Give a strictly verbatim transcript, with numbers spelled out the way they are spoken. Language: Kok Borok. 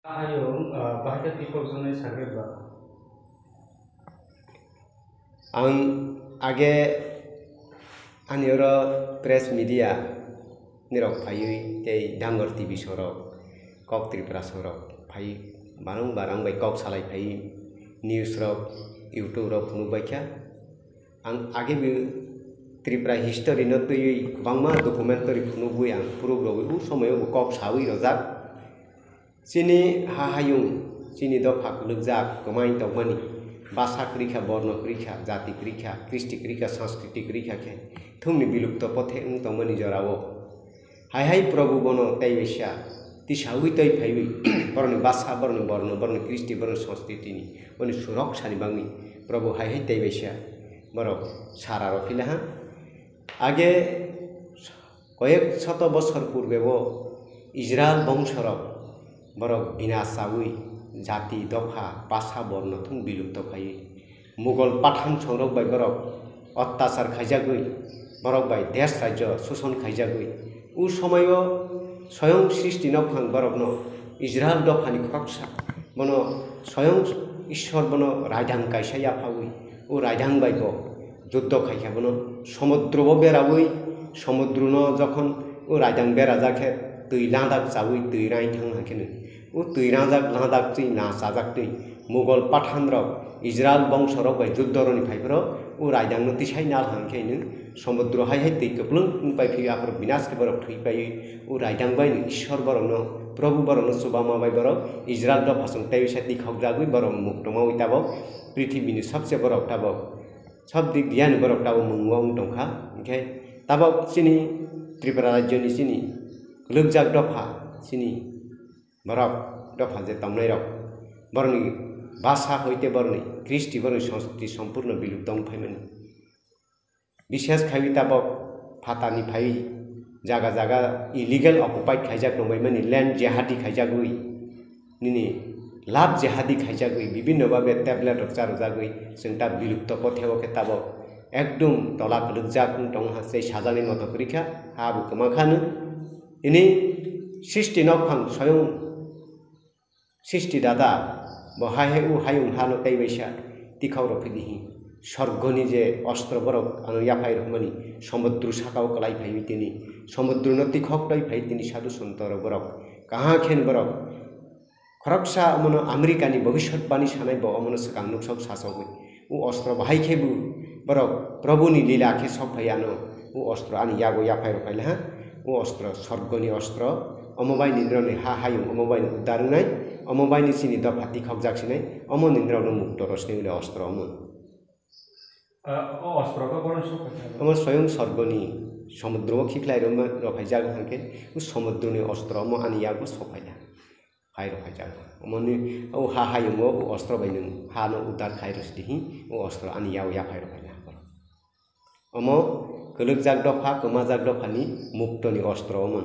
Ayung, ah, bahai khe tipok jonai sagri ba. Ang age ani oro press media nirok phaiwi tei Dangor T V sorok, Kok Tripura sorok phai barang barang bai kok salai phai news rok, YouTube rok phunuk bai kha. Ang age bo Tripura history no twiwi kwbangma documentary phunugwi ang proof rogwi u somoio bo kok sawi rojak. Chini ha hayung, chini dopha kwlwkjak kwmai tongmani, basa kwrwi kha, borno kwrwi kha, jati kwrwi kha, kristi kwrwi kha, sanskriti kwrwi kha khe thungni bilupto pothe wng tongmani jorao. Hai hai Probhu bono tei waisa tisaui tei phaiwi borokni basa, borokni borno, borokni kristi, borokni sanskritini, borokni surok sani bagwi Probhu hai hai tei waisa borok sara rw philaha. Age koyek shoto bosor purbe bo Israel bongsorok borok binash chaui jati, dopha, basa, borno thung bilupto phaiwi Mughal Pathan songrok bai borok ottachar khaijagwi, borok bai desh rajyo suson khaijagwi, u somoio soyong Srishti Nokphang borokno Israel dophani khoroksa, bono soyong Ishwar bono raidang kaisa yaphawi, u raidang bai bo juddho khaikha bono, somudro bo berawi, somudro no jokhon u raidang berajak khe twi ladak chawi twi rain thang hai kheno, u twi rajak ladak twi na chajak twi Mughal Pathan rok Israel bongso rok bai juddho roni phai phro u raidang no tisai nal hang khe nwng somudro hai hai twi kwplwng wng pai phio, aphuru binash khe borok thwi pai u raidang bai no Ishwar borok no, Probhu borok no chubama bai borok Israel dopha song tei bisa tikhok jagwi borok mukto mawi tabok prithibini sabse borok tabok. Sab dik diani borok tabok mungwng tongkha, hingkhe tabok chini Tripura rajyoni chini kwlwkjak dopha, chini borok dopha je tongnairok, borokni basa hoite borokni kristi, borokni sanskriti sompurno bilupto wng phaimani. Bishes khaiwi tabok phatani phaiwi jaga jaga illegal occupied khaijak tongbaimani, land jihadi khaijagwi, nini lab jihadi khaijagwi, bibinno babe tablet rok charwjagwi chwng ta bilupto potheo khe tabok ekdum tola kwlwkjak wng tong ha, tei sajani moto kwrwi kha, ha bo kwma kha nw. Nini Srishti Nokphang soyong Srishti Dada bo hai hai u hayung hano tei waisa tikhok rok phidi hi. Sorgoni je ostro borok ano yaphai rwmani, somudro sakao kwlai phaiwi tini, somudrono tikhok tei phai tini sadhu santo rok borok. Kaha khen borok khoroksa omono Americani bhobishyotbani sanai bo omono swkang nuksok sachogwi. U ostro bahai khe bo borok Probhuni lila khe sok phai ano. U ostro ani yago yaphai rok phai laha. U ostro sorgoni ostro. Omo bai ni noroni ha hayung omo bai ni uddar wngnai. Omo bai ni chini dopha tikhok jak sinai. Omo ni norok no mukto rosni ule ostro omo. Ah, o ostro khe bono sok phai thangwi. Omo soyong sorgoni somudro o khiklai rok phai jak hangkhe u somudroni ostro omo ani yago sok phai laha. Hai rok hai jak. Omoni o ha hayungo o ostro bai nwng ha no uddar khai rw sidi hi, o ostro ani yao yaphai rok hai na. Omo kwlwkjak dopha, kwmajak dophani muktoni ostro omo.